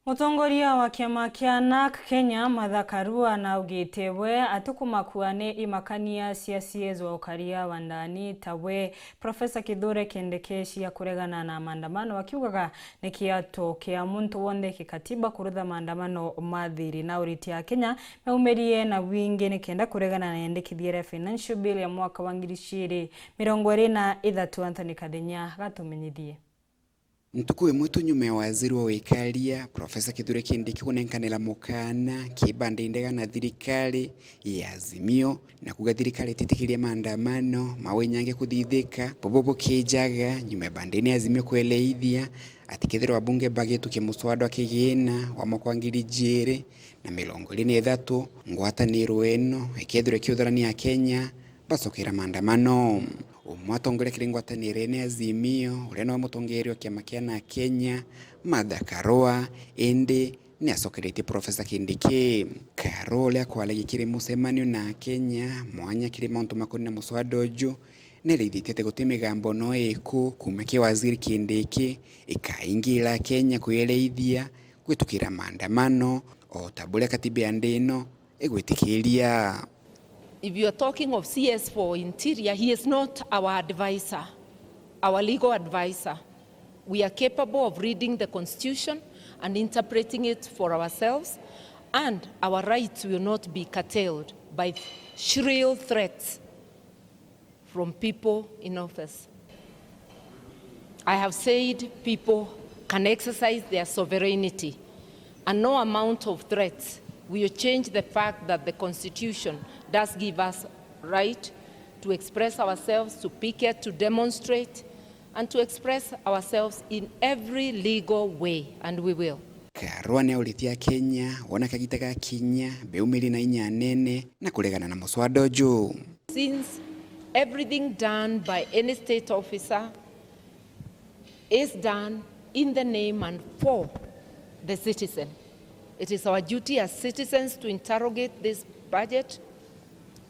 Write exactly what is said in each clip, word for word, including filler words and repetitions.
Mutongoria wa kiama kia NARC Kenya, Martha Karua, naugite we atikumakua ni imakania cia C S wa ukaria wa ndani ta we Professor Kithure Kindiki cia kuregana na maandamano, akiugaga ni kiato kia muntu wonthe kikatiba kurutha maandamano ma thiri. Na uriti a Kenya meumirie na wingi nikenda kuregana na yendekithia ria Financial Bill ya mwaka wa ngiri ciiri mirongo iri na ithatu. Anthony Kathenya gatumenyithie. Ntuku imwe tu nyuma ya waziri wa wikaria, Professor Kithure Kindiki kunenkanira mukana kibanda indega na thirikari ya Azimio, na kuuga thirikari ititikiria maandamano ma winyange kuthithika, bubu bukijaga nyuma ya bandene ya Azimio kweleithia ati kethirwa abunge bagitukia muswada wa kigina wa mwaka wa ngiri ijiri na mirongo iri na ithatu, ngwataniro ino ikethirwa ikiuthurania Akenya bacokera maandamano. Umwe atongoria kiri ngwataniro ene Azimio, uria niwe mutongeria wa kiama kia NARC Kenya, Martha Karua, indi ni acokeretie Professor Kindiki. Karua, uria akwaragia kiri mucemanio na Akenya mwanya kiri mauntu makonie na muswada uju, nereithitie ati guti migambo no iku kuuma ki waziri Kindiki ikaingira Akenya kwiereithia gwitukira maandamano, o ta buria katiba ya nthi ino igwitikiria. If you are talking of C S for Interior, he is not our advisor, our legal advisor. We are capable of reading the constitution and interpreting it for ourselves, and our rights will not be curtailed by shrill threats from people in office. I have said people can exercise their sovereignty, and no amount of threats will change the fact that the constitution does give us right to express ourselves, to picket, to demonstrate, and to express ourselves in every legal way, and we will. Karua ni auritie Akenya wona kagita gakinya beumirie na inya nene na kuregana na muswada uju. Since everything done by any state officer is done in the name and for the citizen, it is our duty as citizens to interrogate this budget,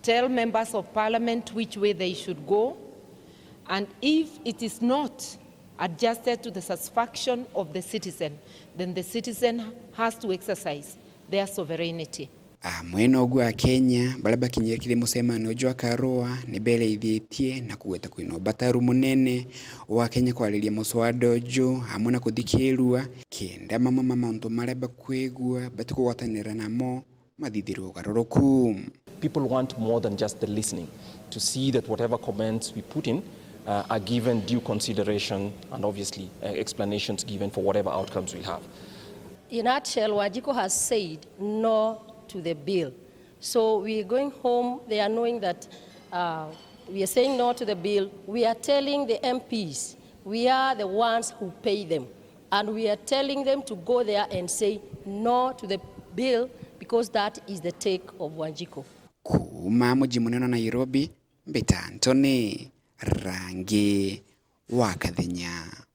tell members of parliament which way they should go, and if it is not adjusted to the satisfaction of the citizen, then the citizen has to exercise their sovereignty. Amwe noguo Akenya baria bakinyire kiri mucemanio jwa Karua ni bereithitie na kugweta kwina ubataru munene wa Akenya kwariria muswada uju amwe na kuthikirua, kenda mamwe ma mauntu maria bakwigua batikugwatanira namo mathithirwe ugaruruku. People want more than just the listening, to see that whatever comments we put in, uh, are given due consideration and obviously, uh, explanations given for whatever outcomes we have. In a nutshell, Wanjikũ has said no to the bill. So we are going home there knowing that, uh, we are saying no to the bill. We are telling the M Ps, we are the ones who pay them. And we are telling them to go there and say no to the bill because that is the take of Wanjikũ. Kuuma muji munene wa Nairobi, mbita Anthony Rangi wa Kathenya.